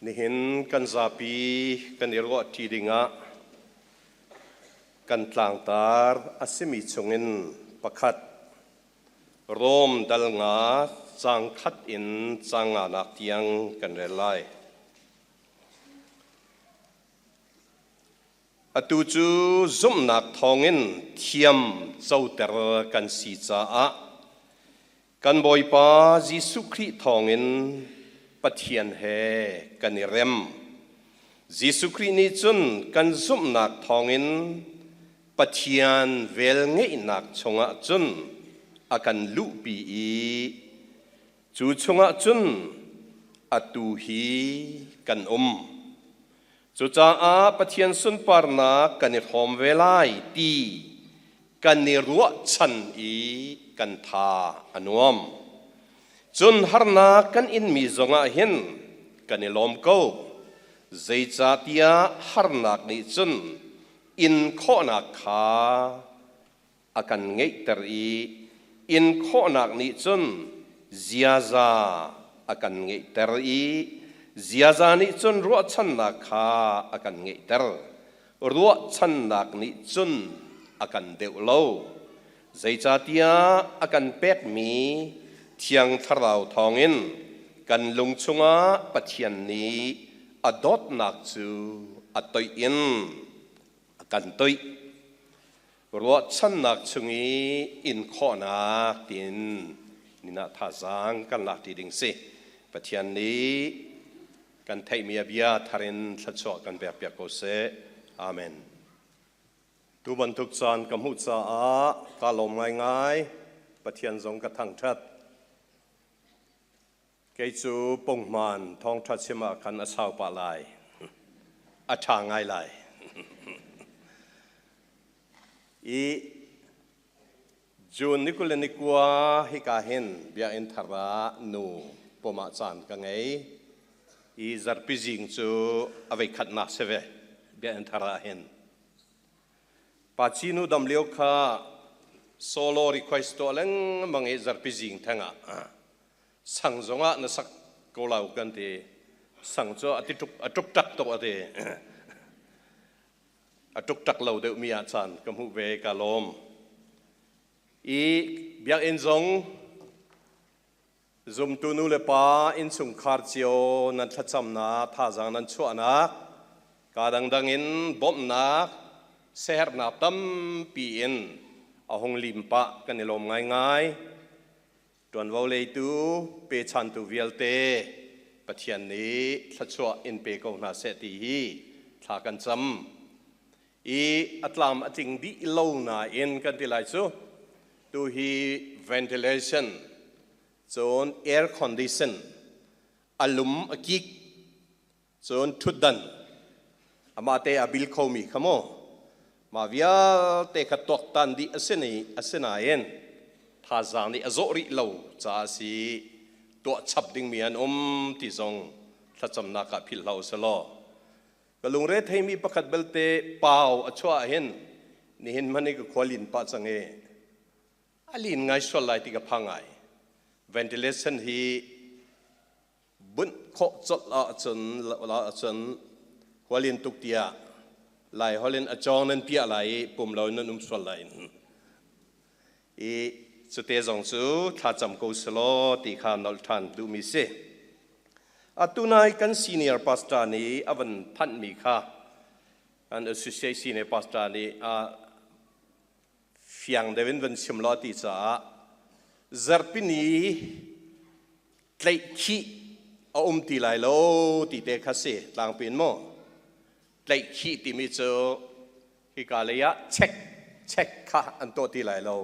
Nihin kan zapi kan i ruahṭi dingah kan tlangtar a simi chungin pakhat Rom dal nga caang khat in caang nganak tiang kan rel lai. Atu cu zumhnak thawngin thiam coter kan si caah kan Bawipa Jesuh Khrih thawngin Pathian he kan i rem. Jesuh Khrih nih cun kan zumhnak thawngin Pathian velngeihnak chungah cun a kan luhpi i cu chungah cun atu hi kan um. Cucaah Pathian sunparnak kan i hrawm ve lai ti kan i ruahchan i kan tha a nuam. Cun harnak kan inmi zongah hin kan i lawm ko. Zeicahtiah harnak nih cun in khawhnak kha a kan ngeihter i in khawhnak nih cun ziaza a kan ngeihter i ziaza nih cun ruahchannak kha a kan ngeihter. Ruahchannak nih cun a kan deuh lo. Zeicahtiah a kan pekmi Thiang Thlarau thawngin kan lung chungah Pathian nih a dawtnak cu a toih in a kan toih. Ruahchannak chung i in khawhnak tiin nina thazaang kan lak ti ding si. Pathian nih kan theihmi a bia thar in thluachuah kan pek piak ko seh. Amen. Tu bantuk caan ka hmuh caah ka lawm ngaingai. Pathian zong ka thangṭhat. Kei cu punghman thawngṭha chim ah khan a sau pah lai. A ṭha ngai lai. I June ni 29 hika hin biakinn thar ah nu pom ah caan ka ngei. I zarhpi zing cu a vei khatnak si ve biakinn thar ah hin. Pa Cinu dam lio kha solo request tuah lengmang i zarhpi zing theng ah sang zongah na sak ko lo kan ti. Sang cu a ti tuk a tuk tak tuk a ti. A tuk tak lo deuh mi ah caan ka hmuh ve ka lawm. I biakinn zong zumtu nu le pa innchungkhar cio nan thlacamnak thazaang nan chuahnak ka dangdang in bawmhnak sehernak tampi in a hung lim pah kan i lawm ngaingai. Ṭuanvo leitu pechantu vialte Pathian nih thluachuah in pe ko hna seh ti hi thla kan cam. I a tlam a tling dih lo nain kan ti lai cu tu hi ventilation cun air condition a lum a kik cun ṭhutdan amah te a bil khomi kha mu mah vialte kha tuaktan dih a si ni a si nain thazaang nih a zawh rih lo caah si tuah chap dingmi an um ti zong thlacamnak ah philh hlah usih law ka lungre theimi pakhat belte pau a chuah hin nihin hmanh i ka khua lin pah cang i a lin ngai sual lai ti ka phang ngai. Ventilation hi bunh khawh colh ahcun ahcun hualin tuk tiah Lai holh in a cawng nan piah lai i pum lo in nan um sual lai i cute zong cu thlacam ko selaw ti kha nolh ṭhan duhmi si. Atu nai kan senior pastor nih a van thanhmi kha kan associate senior pastor nih a fiang deuh in van chim law ti caah zarhpini tlaihkhih a um ti lai lo ti te kha si tlangpi in maw tlaihkhih timi cu hika lei ah check check kha an tuah ti lai lo.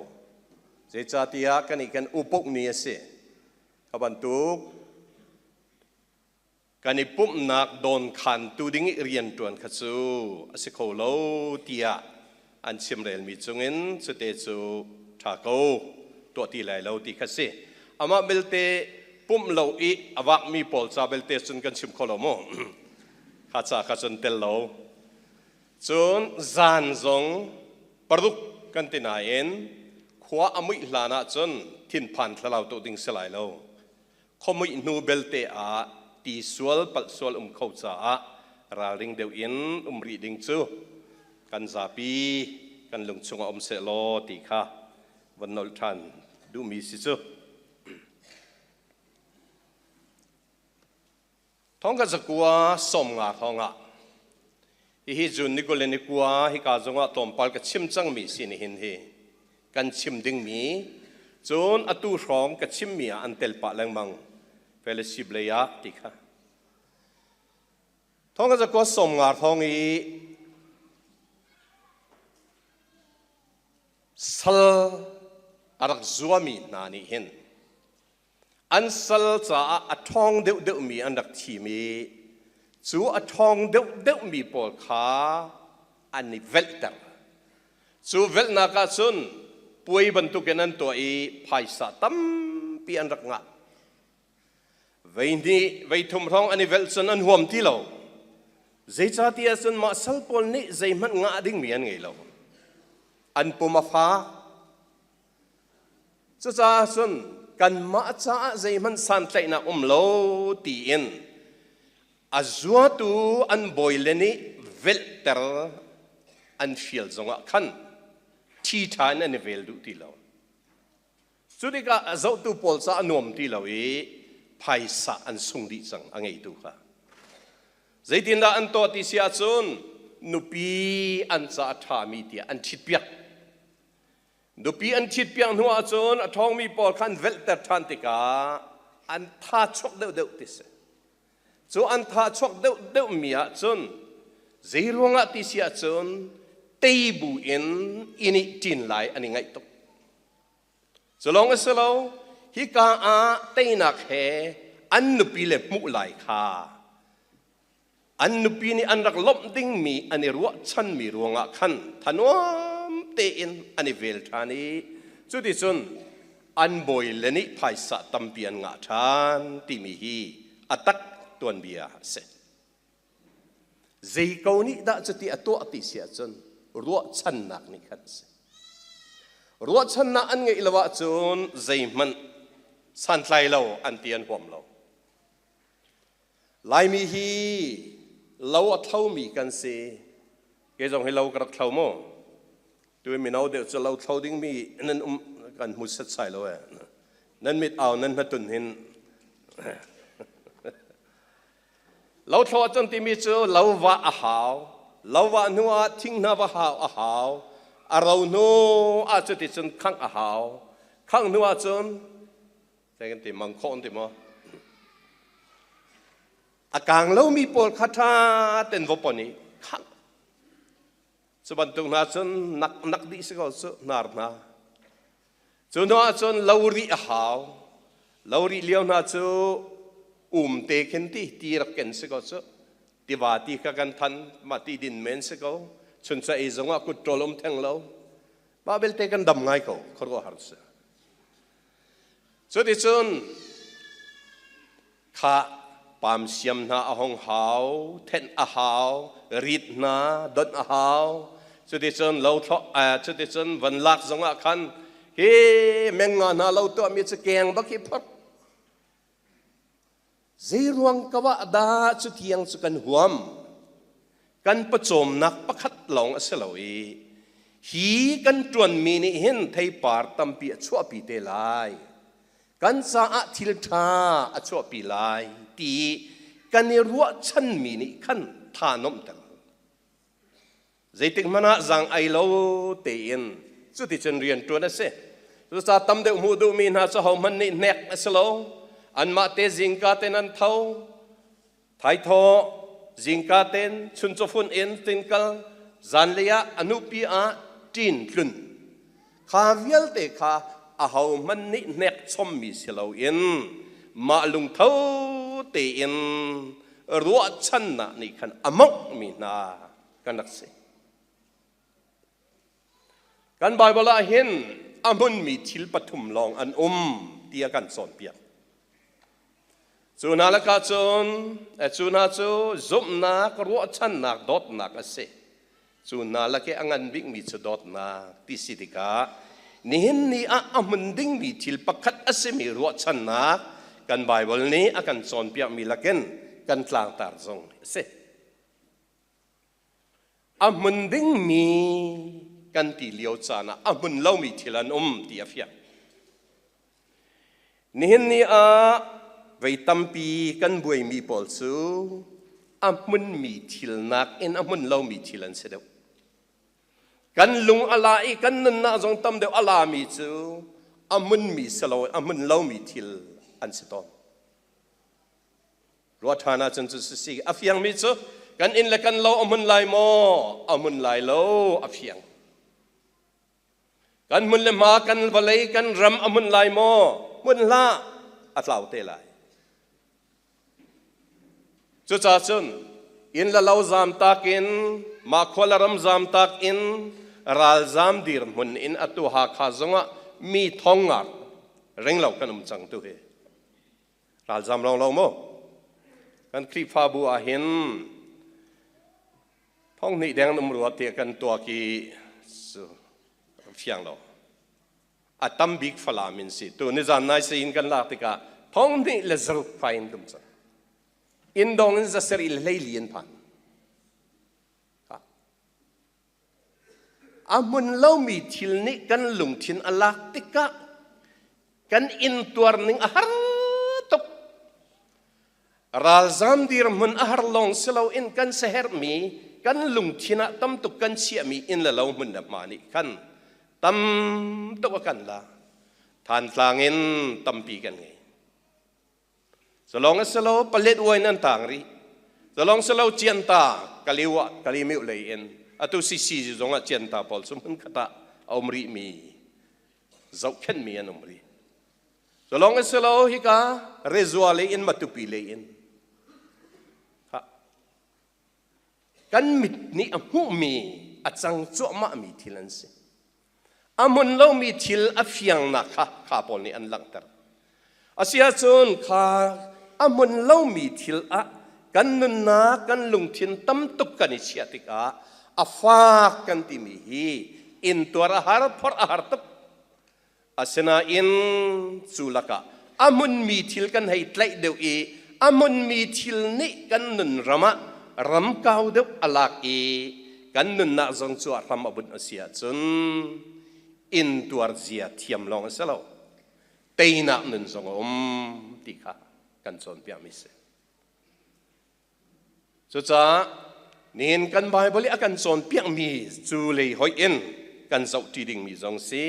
Zeicahtiah kan i kan upuk ni a si kha bantuk kan i pumhnak dawnkhan tu ding i rianṭuan kha cu a si kho lo tiah an chimrelmi cungin cute cu ṭha ko tuah ti lai lo ti kha si. Amah belte pumh lo i a vakmi pawl ca belte cun kan chim kho lo mu. Kha ca kha cun tel lo. Cun zan zong 6 kan ti nain khua a muih hlan ah cun thinphan thlalau tuah ding si lai lo. Khuamuih hnu belte ah ti sual palh sual um kho caah ralring deuh in um rih ding cu kan zapi kan lungchung ah um seh law ti kha von nolh ṭhan duhmi si cu. Thongkhat zakua 50 thongah hihi June ni 29 hika zongah tlawmpal ka chim cangmi si nihin hi kan chim dingmi cun atu hrawng ka chimmi ah an tel pah lengmang fellowship lei ah ti kha. Thongkhat zakua 50 thong i sal a rak zuami hna nih hin an sal caah a ṭhawng deuhdeuhmi an rak thim i cu a ṭhawng deuhdeuhmi pawl kha an i velhter. Cu velhnak ah cun puai bantukin an tuah i phaisa tampi an rak ngah. Veihnih, veithum hrawng an i velh cun an huam ti lo. Zeicahtiah cun mah sal pawl nih zeihmanh ngah dingmi an ngei lo. An pum a fak. Cucaah cun kanmah caah zeihmanh santlaihnak um lo tiin a zuatu an bawile nih velhter an fial zongah khan ṭhi ṭha in an i vel duh ti lo. Cu tikah a zohtu pawl caah a nuam ti lo i phaisa an sung dih cang a ngeitu kha. Zeitindah an tuah ti si ahcun nupi an ca a ṭhami tiah an ṭhitpiak. Nupi an ṭhitpiak hnu ahcun a ṭhawngmi pawl kha an velhter ṭhan tikah an tha chuak deuhdeuh ti si. Cu an tha chuak deuhdeuhmi ahcun zei ruangah ti si ahcun tei bu in inn i ṭin lai an i ngaih tuk. Cu lawng a si lo, hika ah teinak he an nupi le hmuh lai kha An nupi nih an rak lawmh dingmi an i ruahchanmi ruangah khan thanuam tein an i vel ṭhan i cuticun an bawile nih phaisa tampi an ngah ṭhan timi hi a tak tuanbia a si. Zei ko nih dah cuti a tuah ti si ahcun ruahchannak nih khan a si. Ruahchannak an ngeih lo ahcun zeihmanh santlai lo an ti an huam lo. Laimi hi lo a thlomi kan si. Kei zong hi lo ka rak thlo mu. Tu mino deuh cu lo thlo dingmi nan um kan hmu setsai lo eh. Nan mit au nan hnatun hin. Lo thlo ahcun timi cu lo va a hau. Lo va hnu ah thing hna va hau a hau. A ro hnu ah cuticun khangh a hau. Khangh hnu ahcun Zei kan ti mangkhawh an ti maw? A kang lomi pawl kha ṭha ten va pon i khangh. Cu bantuk hna cun nak nak dih si ko cu hnar hna. Cu hnu ah cun lo rih a hau. Lo rih lio hna cu um te khin ti ti rak ken si ko cu. Tiva ti kha kan than mah ti din men si ko. Chuncha ei zongah kut ṭawl um theng lo. Mah belte kan dam ngai ko khuaruahhar si. Cuticun kha pam siam hna a hong hau, thenh a hau, rit hna donh a hau. Cuticun lo thlawh cuticun van lak zongah khan hi menga hna lo tuahmi cu keng bak hi phorh. Zeiruang ka ah dah cutiang cu kan huam? Kan pawcawmnak pakhat lawng a si lo i hi kan ṭuanmi nih hin theipar tampi a chuahpi te lai. Kan caah thil ṭha a chuahpi lai ti kan i ruahchanmi nih khan tha nuamhter. Zeitik hmanh ah zaang ai lo tein cuticun rian ṭuan a si. Cucaah tam deuh hmuh duhmi hna cu hohmanh nih hnek a si lo. Anmah te zingka ten an tho. Thaithawh zingka ten chuncaw in tinkal zanlei ah a nupi ah ṭin tlun. Kha vialte kha ahohmanh nih hnek chommi si loin mah lungtho tein ruahchannak nih khan a mawnghmi hna kan rak si. Kan Baibal ah hin a hmunmi thil pathum lawng an um tiah kan cawnpiak. Cu hna lakah cun cu hna cu zumhnak, ruahchannak, dawtnak a si. Cu hna lak i a ngan bikmi cu dawtnak ti si tikah nihin ni ah a hmun dingmi thil pakhat a simi ruahchannak kan Baibal nih a kan cawnpiakmi lakin kan tlangtar zong a si. A hmun dingmi kan ti lio caan ah a hmun lomi thil an um ti a fiang. Nihin ni ah vei tampi kan buaimi pawl cu a hmunmi thil nakin a hmun lomi thil an si deuh. Kan lung a la i kan nunnak zong tam deuh a lami cu a hmunmi si lo a hmun lomi thil an si tawn. Ruah ṭhan ahcun cu si a fiangmi cu kan inn le kan lo a hmun lai maw? A hmun lai lo a fiang. Kan hmun le hma kan vawlei kan ram a hmun lai maw? Hmun hlah a tlau te lai. Cucaah cun inn le lo zamtak in mah khua le ram zamtak in ralzam dirhmun in atu Hakha zongah mi thong nga ring lo kan um cang tu hi. Ralzam lawng lo maw? Kan Khrihfabu ah hin thong hnih deng um rua tiah kan tuak i cu fiang lo. A tam bik Falam in si. Tu nizan nai si in kan lak tikah thong hnih le zaruk fai in tum cang. Inn dong in zasarih le hleili an phan. A hmun lomi thil nih kan lungthin a lak tikah kan intuar ning a har tuk. Ralzam dirhmun a har lawng si loin kan siaherhmi kan lungthin ah tam tuk kan chiahmi inn le lo hmun le hma nih khan tam tuk a kan la. Thantlang in tampi kan ngei. Zalong a si lo, palet uai nan tang rih. Zalong si lo cianta kaliwa kalimiu lei in atu CC zong ah cianta pawl cu hmun khat ah a um rih mi zohkhenh mi an um rih. Zalong a si lo hika Rezua lei in Matupi lei in kan mit nih a hmuhmi a cang cuahmahmi thil an si. A hmun lomi thil a fiangnak kha kha pawl nih an langhter. Asiahcun kha a hmun lomi thil ah kan nunnak kan lungthin tam tuk kan i chiah tikah a fak kan timi hi intuar a har phorh a har tuk. Asinain cu lakah a hmunmi thil kan hei tlaih deuh i a hmunmi thil nih kan nun ram ah ram kau deuh a lak i kan nunnak zong cu a hram a bunh a si ahcun intuar zia thiam lawng a si lo, teinak nun zong a um ti kha kan cawnpiakmi si. Cucaah nihin kan Baibal i a kan cawnpiakmi cu lei hoih in kan zohṭi dingmi zong si.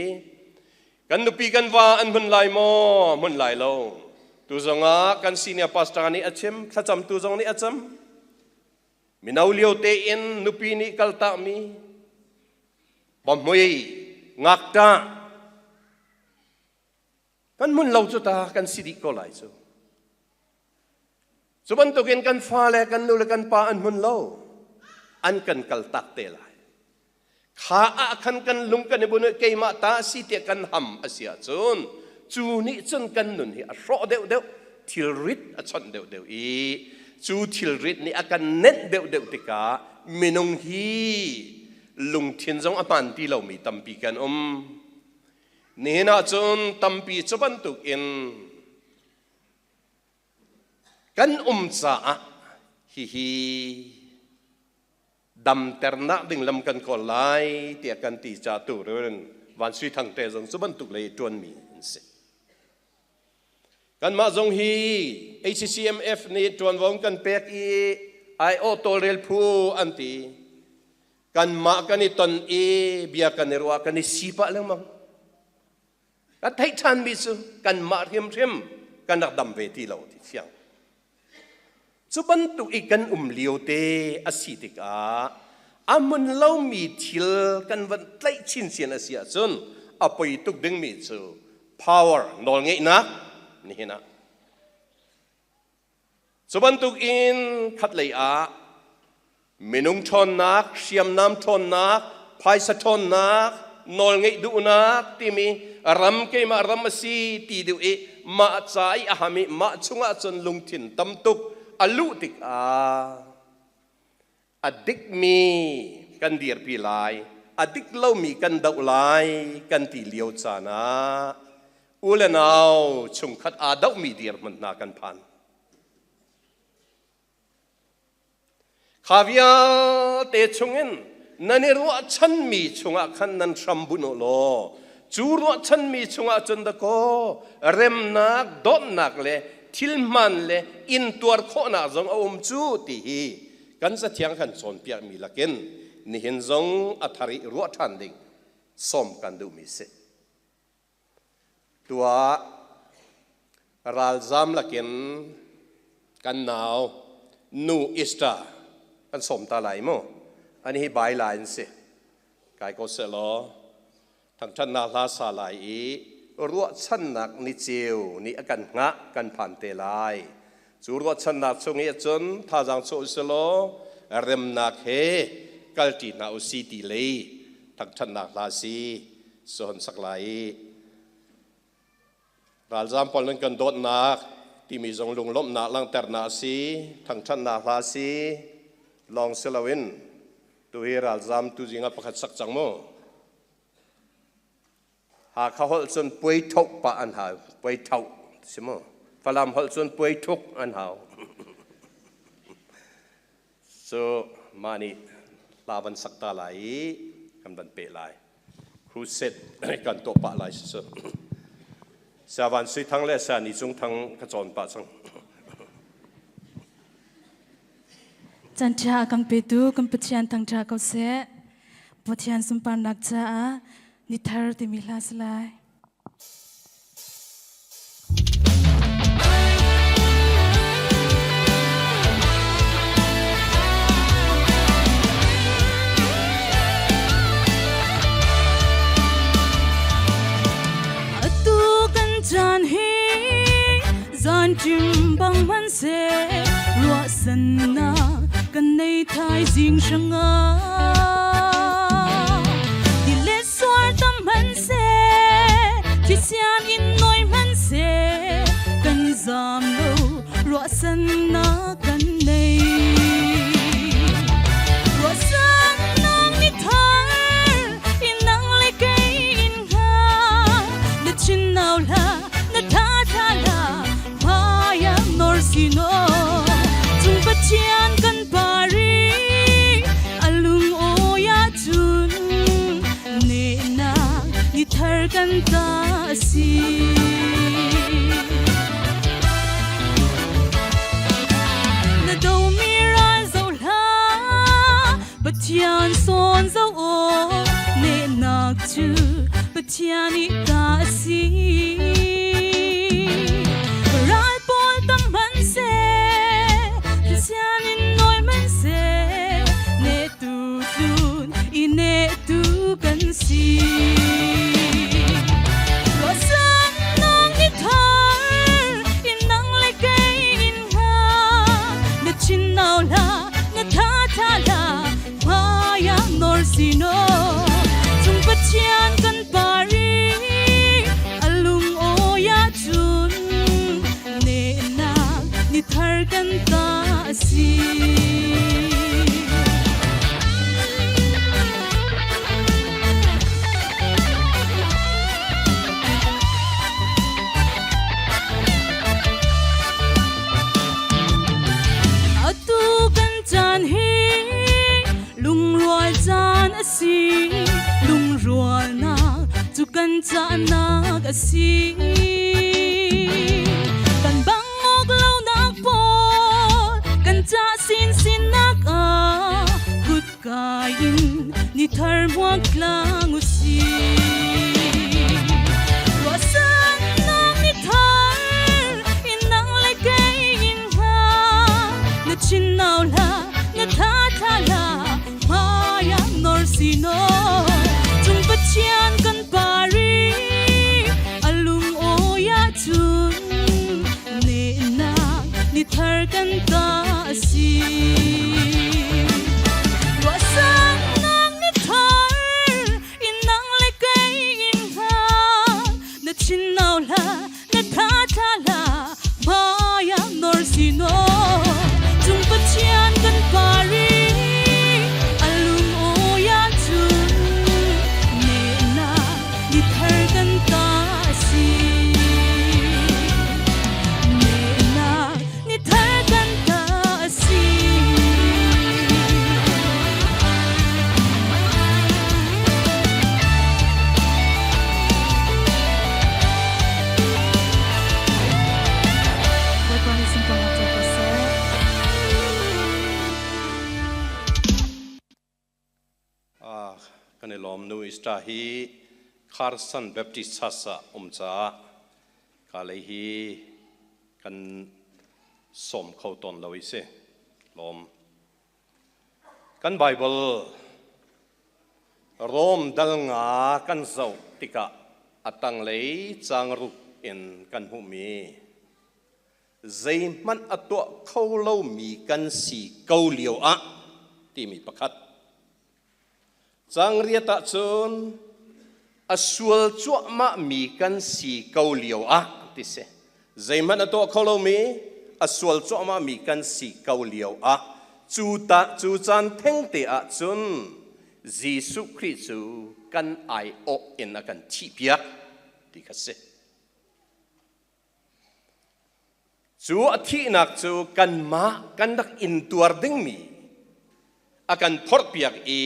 Kan nupi kan va an hmun lai maw? Hmun lai lo. Tu zongah kan senior pastor nih a chim, thlacamtu zong nih a cam. Mino lio tein nupi nih kaltakmi, pahmui, ngakṭah, kan hmun lo cu ta kan si dih ko lai cu. Cu bantukin kan fale kan nu le kan pa an hmun lo, an kan kaltak te lai. Kha ah khan kan lung kan i bun i keimah ta a si tiah kan ham a si ahcun cu nih cun kan nun hi a hrawh deuhdeuh, thilrit a chawnh deuhdeuh i cu thilrit nih a kan nenh deuhdeuh tikah minung hi lungthin zong a hmaan ti lomi tampi kan um. Nihin ahcun tampi cu bantuk in kan um caah hihi damternak ding lam kan kawl lai tiah kan ti ca tu rin Van Sui Thang te zong cu bantuk lei ṭuanmi an si. Kanmah zong hi HCMF nih ṭuanvo kan pek i aiawh tawlrel phu an ti. Kanmah kan i ton i bia kan i ruah kan i si pah lengmang. Kan theih ṭhanmi cu kanmah hrimhrim kan rak dam ve ti lo ti fiang. Cu bantuk i kan um lio te a si tikah a hmun lomi thil kan van tlaih chinchin a si ahcun a poi tuk dingmi cu power nawlngeihnak nihin ah Cu bantukin khatlei ah minung ṭhawnnak, hriamnam ṭhawnnak, phaisa ṭhawnnak, nawlngeih duhnak timi ram keimah ram a si ti duh i mah ca i a ham i mah chungah cun lungthin tam tuk a luh tikah a dikmi kan dirpi lai, a dik lomi kan doh lai kan ti lio caan ah U le nau chungkhat aa dohmi dirhmun hna kan phan. Kha vialte chungin nan i ruahchanmi chungah khan nan hram bunh u law cu ruahchanmi chungah cun dakaw remnak, dawtnak le thil hmaan le intuar khawhnak zong a um cu ti hi kan Cathiang kan cawnpiakmi lakin nihin zong a thar i ruah ṭhan ding sawm kan duhmi si. Tuah ralzam lakin kan nau nu Easter kan sawm ta lai mu. Ani hi bai lai an si. Kai ko selaw thangṭhatnak hla sa lai i ruahchannak ni ceu nih a kan hngah kan phan te lai. Cu ruahchannak chung i cun thazaang chuah uselaw remnak he kalṭi hna usi ti lei thangṭhatnak hla si sawn sak lai i ralzaam pawl nan kan dawtnak timi zong lunglawmhnak langhternak a si, thangṭhatnak hla a si lawng si loin tuhi ralzaam tuzing ah pakhat sak cang mu. Hakha holh cun puai thoh pah an hau, puai thoh si mu. Falam holh cun puai thuk an hau. Cu mah nih hla van sak ta lai i kan van peh lai. Crusade kan tuah pah lai si cu. Savan Sui Thang le Sa Ni Cung Thang ka cawn pah cang. Canṭha kan petu kan Pathian thangṭha ko seh. Pathian sunparnak caah ni thar timi hla si lai. Atu kan caan hi zanṭim bang hmanhseh ruahsannak kan nei thaizing hrangah ti le suar tam hmanhseh thisian in noi hmanhseh kan zam lo ruahsannak kan nei. Ruahsannak ni thar in nang le kei in hnga na chin nau hla na tha tha la hmaya nor sino cung Pathian kan pari alung oya cun ne na ni thar kan ta si. Na do mi ral zo hla Pathian sawn zo o ne nak cu Pathian i ta a si. Ral pawl tam hmanh seh, Pathian in nawi hmanh seh, ne tu tlun i ne tu kan si. Ruahsannak ni thar in nang le kei in hnga, na chin nau hlah, na tha tha hlah, hmaiah nor sino cung Pathian kan pari a lung awi ahcun nehnak ni thar kan ta a si. Atu kan caan hi lungrual caan a si. Lungrualnak cu kan cahnak a si. Kan bang awk lonak pawl kan cah sinsinnak ah kutka in ni thar hmuak tlang u si. Ruahsannak ni thar in nang le kei in hnga na chin nau hlah na tha thla hlah hmaiah nor sino cung Pathian kan pari a lung awi ahcun nehnak ni thar kan ta a si. Ruahsannak ni thar in nang le kei in hnga na chin nau hlah na tha tha hlah hmaiah nor sino cung Pathian kan pari a lung awi ahcun nehnak ni thar kan ta a si. Kan i lawm. Nu Easter hi Carson Baptist Church ah um caah ka lei hi kan sawm kho tawn lo i si. Lawm. Kan Bible Rom dal nga kan zoh tikah a tanglei caang ruk in kan hmuhmi zeihmanh a tuah kho lomi kan si ko lio ah timi pakhat. Caang riat ahcun a sual cuahmahmi kan si ko lio ah ti si. Zeihmanh a tuah kho lomi a sual cuahmahmi kan si ko lio ah cu ta cu caan thengte ahcun Jesuh Khrih cu kan aiawh in a kan thihpiak ti kha si. Cu a thihnak cu kanmah kan rak intuar dingmi a kan phorhpiak i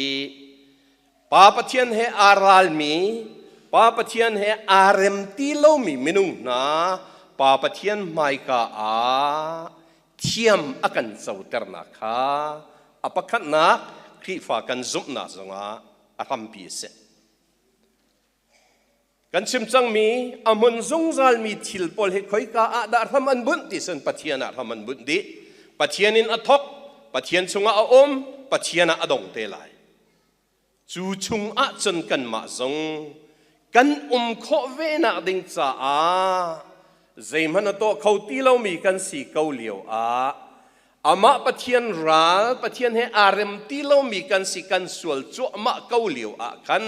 Pa Pathian he aa ralmi, Pa Pathian he aa rem ti lomi minung hna Pa Pathian hmaika ah thiam a kan coternak kha a pakhatnak Khrihfa kan zumhnak zongah a hrampi a si. Kan chim cangmi a hmun zungzalmi thil pawl hi khoika ah dah hram an bunh ti cun Pathian ah hram an bunh dih. Pathian in a thok, Pathian chungah a um, Pathian ah a dong te lai. Cu chungah cun kanmah zong kan um khawh ve nak ding caah zeihmanh a tuah kho ti lomi kan si ko lio ah amah Pathian ral, Pathian he aa rem ti lomi kan si kan sual cuahmah ko lio ah khan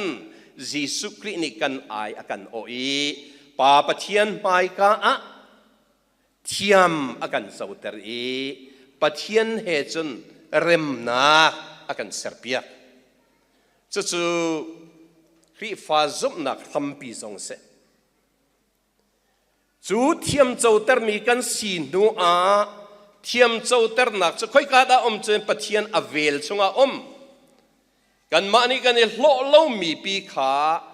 Jesuh Khrih nih kan ai a kan awh i Pa Pathian hmaika ah thiam a kan coter i Pathian he cun remnak a kan serpiak. Cucu Khrihfa zumhnak hrampi zong a si. Cu thiamcotermi kan si hnu ah thiamcoternak cu khoika dah um cun Pathian a vel chungah um. Kanmah nih kan i hlawh lomi pi kha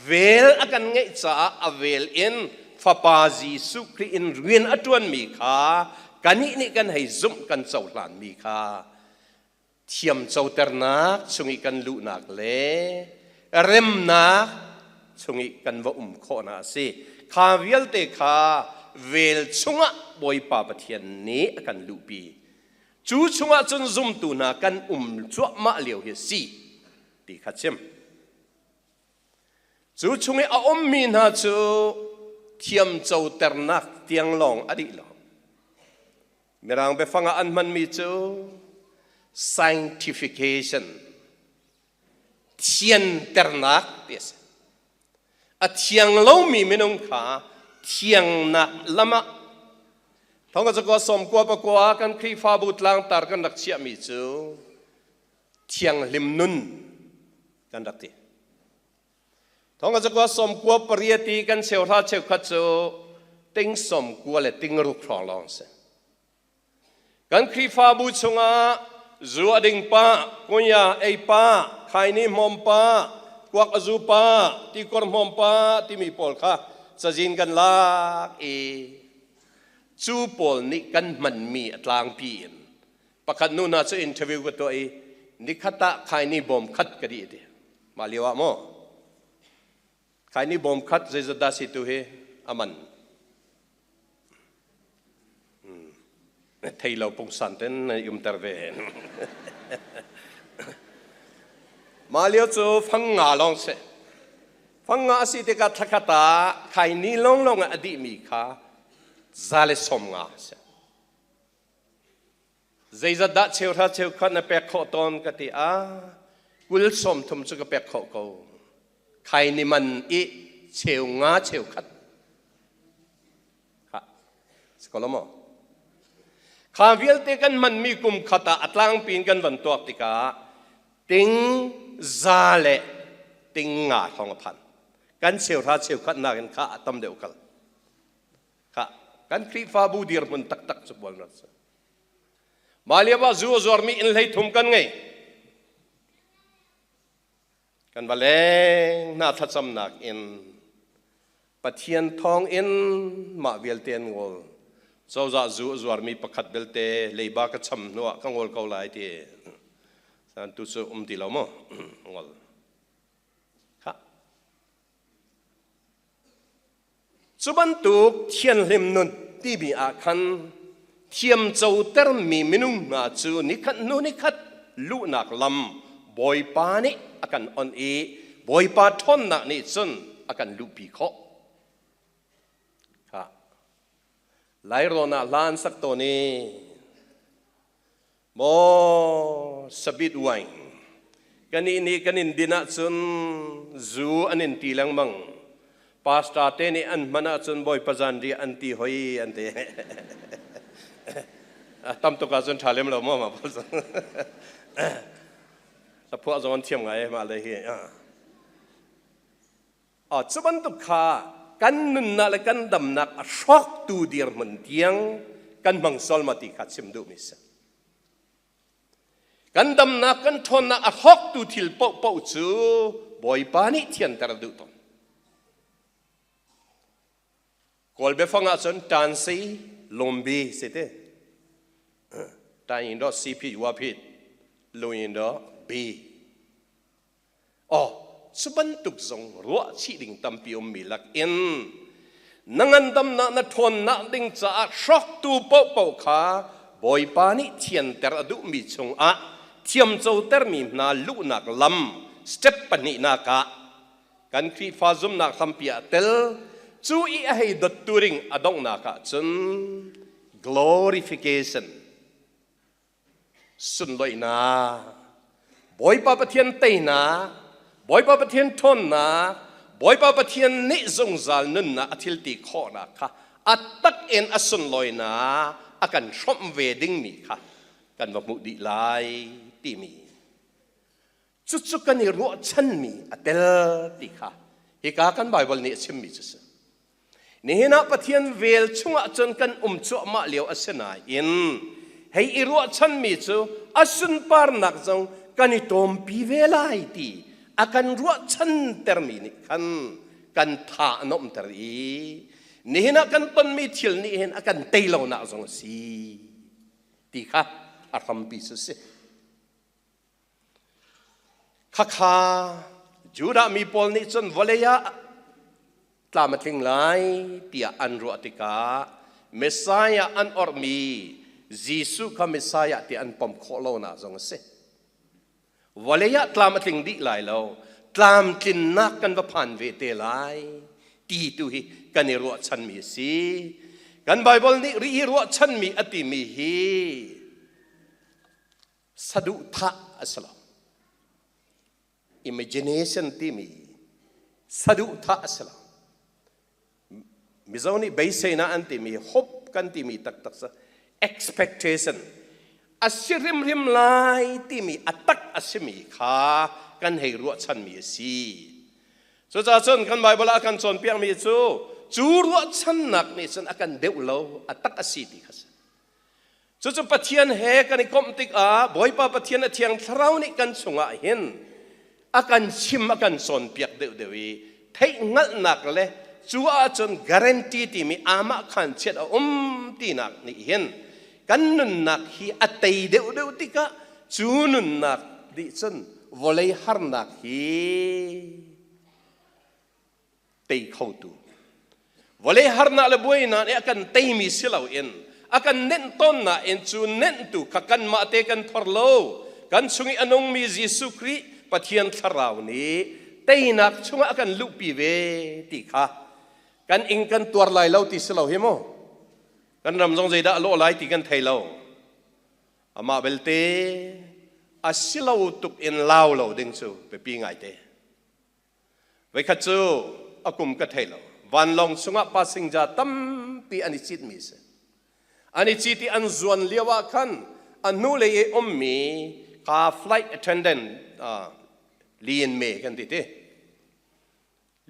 vel a kan ngeih caah a vel in Fapa Jesuh Khrih in rian a ṭuanmi kha kannih nih kan hei zumh kan cohlanmi kha thiamcoternak chung i kan luhnak le remnak chung i kan va um khawhnak a si. Kha vialte kha vel chungah Bawipa Pathian nih a kan luhpi. Cu chungah cun zumtu hna kan um cuahmah lio hi a si ti kha chim. Cu chung i a ummi hna cu thiamcoternak tiang lawng a dih lo. Mirang biafang ah an hmanmi cu sanctification, thianternak ti a si. A thiang lomi minung kha thiangnak lam ah thong ka sawmkua pakua kan Khrihfabu tlangtar kan rak chiahmi cu thianghlim nun kan rak ti. Thong ka zakua 98 i kan cheuhra cheukhat cu ting 90 le ting ruk hrawng lawng si. Kan Khrihfabu chungah zu a ding pa, kunya ei pa, khaini hmawm pa, kuak a zu pa, tikor hmawm pa timi pawl kha cazin kan lak i cu pawl nih kan hmanmi a tlangpi in pakhat nu hna cu interview ka tuah i nikhat ah khaini bawm khat ka dih ti. Mah lio ah maw khaini bawm khat zeizat dah si tu hi a man thei lo pungsan ten na umter ve. Mah lio cu fang nga lawng si. Fang nga a si tikah thlakhat ah khaini lawnglawng ah a dihmi kha 150 si. Zeizat dah cheuhra cheukhat na pek khawh tawn ka ti ah 20 30 cu ka pek khawh ko. Khaini man i cheu nga cheu khat. Kha sikolo maw? Kha vialte kan hmanmi kum khat ah a tlangpi in kan van tuak tikah ting za le ting nga thong a phan. Kan cheuhra cheukhat nakin kha a tam deuh kal. Kha kan Khrihfabu dirhmun taktak cu bual rat si. Mah lio ah zu a zuarmi inn 33 kan ngei. Kan va leng hna thlacamnak in Pathian thawng in mah vialte an ngol. Cozah zu a zuarmi pakhat belte leiba ka cham hnuah ka ngol ko lai ti. San tu cu um ti lo maw? Ngol. Cu bantuk thianhlim nun timi ah khan thiamcotermi minung hna cu nikhat hnu nikhat luhnak lam Bawipa nih a kan onh i Bawipa ṭhawnnak nih cun a kan luhpi khawh. Kha Lairawn ah hla an sak tawn i Maw sabit wine kanih nih kan in din ahcun zu an in ti lengmang. Pastor te nih an hman ahcun Bawipa zanriah an ti hoi an ti. Tam tuk ahcun ṭha lem lo maw mah pawl cu. Hlaphuah zong an thiam ngai mah le hi. Cu bantuk kha kan nunnak le kan damnak a hrawktu dirhmun tiang kan hmang sual ma ti kha chim duhmi si. Kan damnak, kan ṭhawnnak a hrawktu thil paohpaoh cu Bawipa nih thianter a duh tawn. Kawl biafang ahcun ṭansi lawmbi si ti. Ṭan do si phit wa phit, luin do bi. Aw, cu bantuk zong ruah chih ding tampi ummi lakin na ngandamnak na ṭhawnnak ding caah hrawktu paohpaoh kha Bawipa nih thianter a duhmi chungah thiamcotermi hna luhnak lam step pahnihnak ah kan Khrihfa zumhnak hrampi ah tel cu i a hei dottu ding a donghnak ah cun glorification Sunloihnak, Bawipa Pathian teinak, Bawipa Pathian ṭhawnnak, Bawipa Pathian nih zungzal nunnak a thil ti khawhnak kha a tak in a sunlawinak a kan hrawmh ve dingmi kha kan va hmuh dih lai timi cucu kan i ruahchanmi a tel ti kha hika kan Baibal nih a chimmi cu si. Nihin ah Pathian vel chungah cun kan um cuahmah lio a si nain hei i ruahchanmi cu a sunparnak zong kan i ṭawmpi ve lai ti a kan ruahchantermi nih khan kan tha a nuamhter i nihin ah kan tonmi thil nih hin a kan tei lonak zong a si ti kha a hrampi cu a si. Khakha Judah mi pawl nih cun vawlei ah tlam a tling lai tiah an ruah tikah Messiah an orhmi Jesuh kha Messiah ti an pom khawh lonak zong a si. Vawlei ah tlam a tling dih lai lo, tlamtlinnak kan va phan ve te lai ti tu hi kan i ruahchanmi a si. Kan Baibal nih ri i ruahchanmi a timi hi saduhthah a si lo. Imagination timi saduhthah a si lo. Mizo nih beiseinak an timi hope kan timi taktak cu expectation a si hrimhrim lai timi a tak a simi kha kan hei ruahchanmi a si. Cucaah cun kan Baibal ah a kan cawnpiakmi cu cu ruahchannak nih cun a kan deuh lo a tak a si ti kha si. Cucu Pathian he kan i komh tikah Bawipa Pathian a Thiang Thlarau nih kan chungah hin a kan chim a kan cawnpiak deuhdeuh i theihhngalhnak le cu ahcun guarantee timi amah khan chiat a um tinak nih hin kan nunnak hi a tei deuhdeuh tikah cu nunnak nih cun vawlei harnak hi tei khotu vawlei harnak le buainak nih a kan teimi si loin a kan nenh tawn nain cu nenhtu kha kanmah te kan thor lo kan chung i a nungmi Jesuh Khrih Pathian Thlarau nih teinak chungah a kan luhpi ve ti kha kan ing kan tuar lai lo ti si lo hi mu kan ram zong zeidah a lawh lai ti kan thei lo amah belte a si lo tuk in lau lo ding cu biapi ngaite Voikhat cu a kum ka thei lo. Vanlawng chungah passenger tampi an i citmi si. An i cit i an zuan lio ah khan a hnulei i ummi ka flight attendant Lian Me kan ti ti.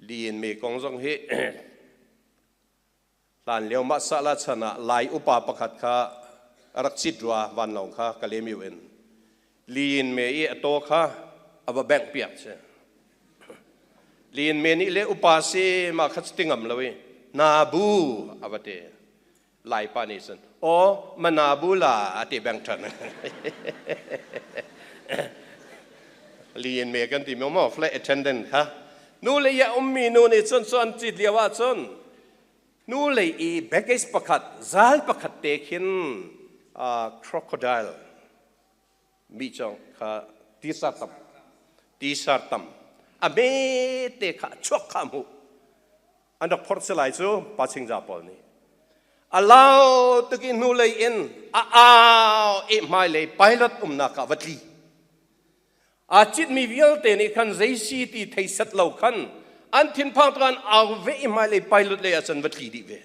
Lian Me kong zong hi hlan lio mah sahla chan ah Lai upa pakhat kha a rak cit rua vanlawng kha Kalemiu in Liin me i a taw kha a va bengh piak si. Liin me nih le upa si ma kha ti ngam lo i nabu a va ti. Lai pa nih cun aw ma nabu la a ti beng ṭhan. Liin me kan ti maw flight attendant kha nu le ya ummi nu nih cun cu an cit lio ah cun. Hnulei i baggage pakhat, zal pakhat te khin crocodile mi cong kha tisar tam tisar tam a me te kha chuak kha hmuh an rak phorh si lai cu passenger pawl nih a lau tuk i hnulei in a au i hmailei pilot umnak ah va tli Aa citmi vialte nih khan zei si ti thei set lo khan an thinphang tuk an au ve i hmailei pilot lei ah cun va tli dih ve.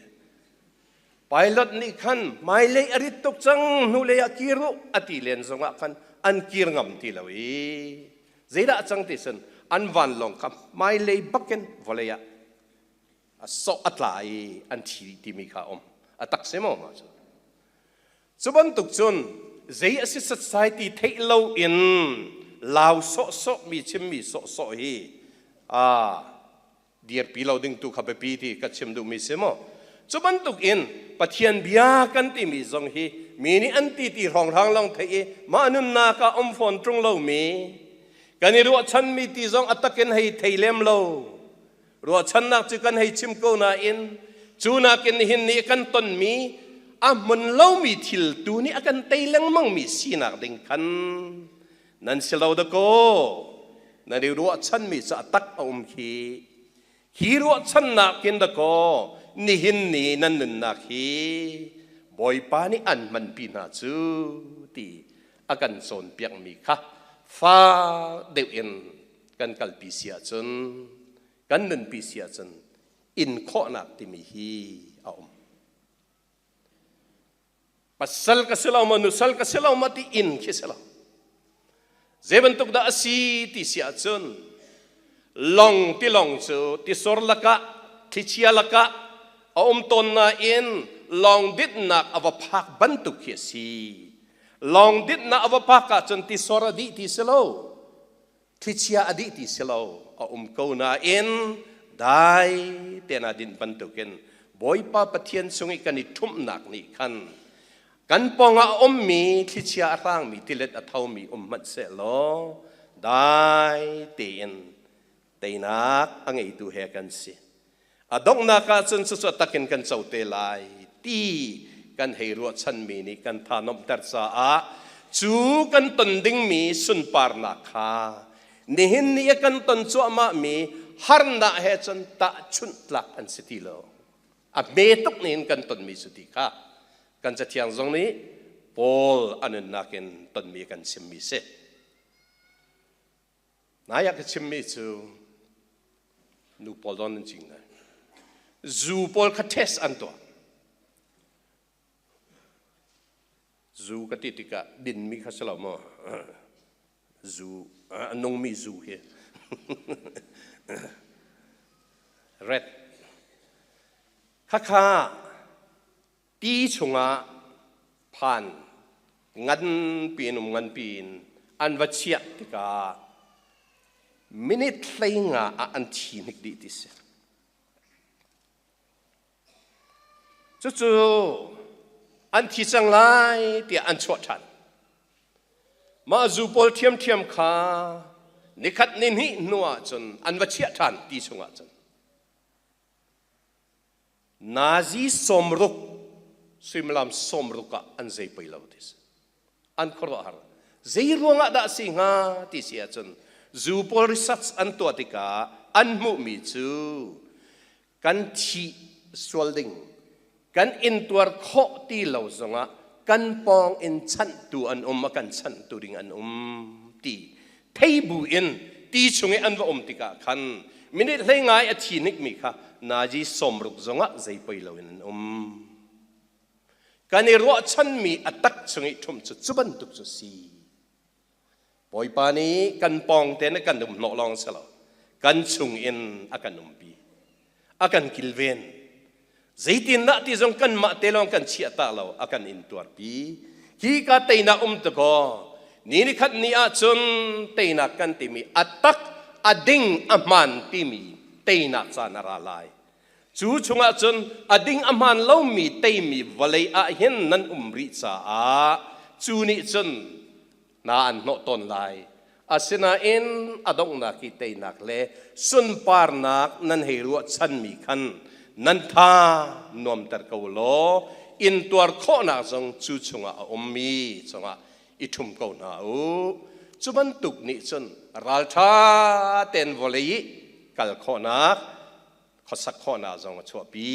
Pilot nih khan hmailei a rit tuk cang hnulei ah kir u a ti len zongah khan an kir ngam ti lo i zeidah a cang ti cun an vanlawng kha hmailei bakin vawlei ah a sawh a tla i an thi dih timi kha a um. A tak si maw mah cu? Cu bantuk cun zei a si setsai ti theih loin lau sawhsawh mi chimmi sawhsawh hi aa dirpi lo ding tu kha biapi ti ka chim duhmi si maw? Cu bantuk in Pathian bia kan timi zong hi mi nih an ti ti hrawnghrang lawng theih i mah nunnak ah um fawn ṭung lomi kan i ruahchanmi ti zong a takin hei thei lem lo Ruahchannak cu kan hei chim ko nain cu nakin nihin ni kan tonmi a hmun lomi thil tu nih a kan tei lengmangmi sinak ding khan nan si lo dakaw nan i ruahchanmi cu a tak a um khi hi ruahchannak in dakaw nihin ni nan nunnak hi Bawipa nih an hmanpi hna cu ti a kan cawnpiakmi kha fak deuh in kan kalpi si ahcun kan nunpi si ahcun in khawhnak timi hi a um. Pasal ka si lo maw nusal ka si lo maw ti in khi si lo. Zei bantuk dah a si ti si ahcun long tilong cu tisor lakah thlichia lakah a um tawn nain lawng ditnak a va phak bantuk khi a si. Lawng ditnak a va phak ahcun tisor a dih ti si lo. Thlichia a dih ti si lo, a um ko nain dai tein aa dinh bantukin Bawipa Pathian chung i kan i ṭhumhnak nih khan kan pawngah a ummi thlichia a hrangmi tilet a thomi um hmanh sehlaw dai tein teinak a ngeitu he kan si. A donghnak ah cun cucu a takin kan co te lai ti kan hei ruahchanmi nih kan tha nomhter caah cu kan ton dingmi sunparnak kha nihin ni a kan ton cuahmahmi harnak he cun tahchunh tlak an si ti lo. A hme tuk nihin kan tonmi cu ti kha kan Cathiang zong nih Paul a nunnak in tonmi kan chimmi si. Nai ah ka chimmi cu nu pawl don an cing ngai. Zu pawl kha test an tuah. Zu ka ti tikah dinmi kha si lo maw? Zu a nungmi zu hi. Red. Khakha Ti chungah phan nganpi in um nganpi in an va chiah tikah minute 15 ah an thi hnik dih ti si. Cucu an thi cang lai tiah an chuah ṭhan. Mah zu pawl ṭhiamṭhiam kha nikhat ni hnih hnu ah cun an va chiah ṭhan ti chungah cun. Nazi 60 suimilam 60 ah an zei pei lo ti si. An khuaruahhar. Zei ruangah dah si hnga ti si ahcun zu pawl research an tuah tikah an hmuhmi cu kan thih sual ding kan intuar khawh ti lo zongah kan pawng in chanhtu an um a kan chanhtu ding an um ti thei bu in ti chung i an va um tikah khan minute hlei ngai a thi hnikmi kha nazi 60 zongah zei poi loin an um. Kan i ruahchanmi a tak chung i ṭhumh cu cu bantuk cu si. Bawipa nih kan pawng te na kan um hnawh lawng si lo, kan chung in a kan umpi, a kan kilven. Zeitindah ti zong kanmah te lawng kan chiah ta lo, a kan intuarpi. Hi ka teinak um takaw, ni ni khat ni ahcun teinak kan timi a tak, a ding, a hmaan timi teinak caan a ra lai. Cu chungah cun a ding a hmaan lomi teimi vawlei ah hin nan um rih caah cu nih cun hna an hnawh tawn lai. Asinain a donghnak i teinak le sunparnak nan hei ruahchanmi khan Nan tha nuamter ko law intuar khawhnak zong cu chungah a ummi chungah i ṭhum ko hna u. Cu bantuk nih cun ralṭha tein vawlei i kal khawhnak, khuasak khawhnak zong a chuahpi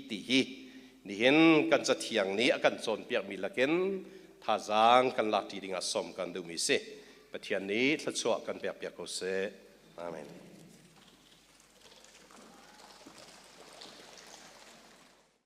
ti hi nihin kan cathiang nih a kan cawnpiakmi lakin thazaang kan lakṭi dingah sawm kan duhmi si. Pathian nih thluachuah kan pekpiak ko seh. Amen.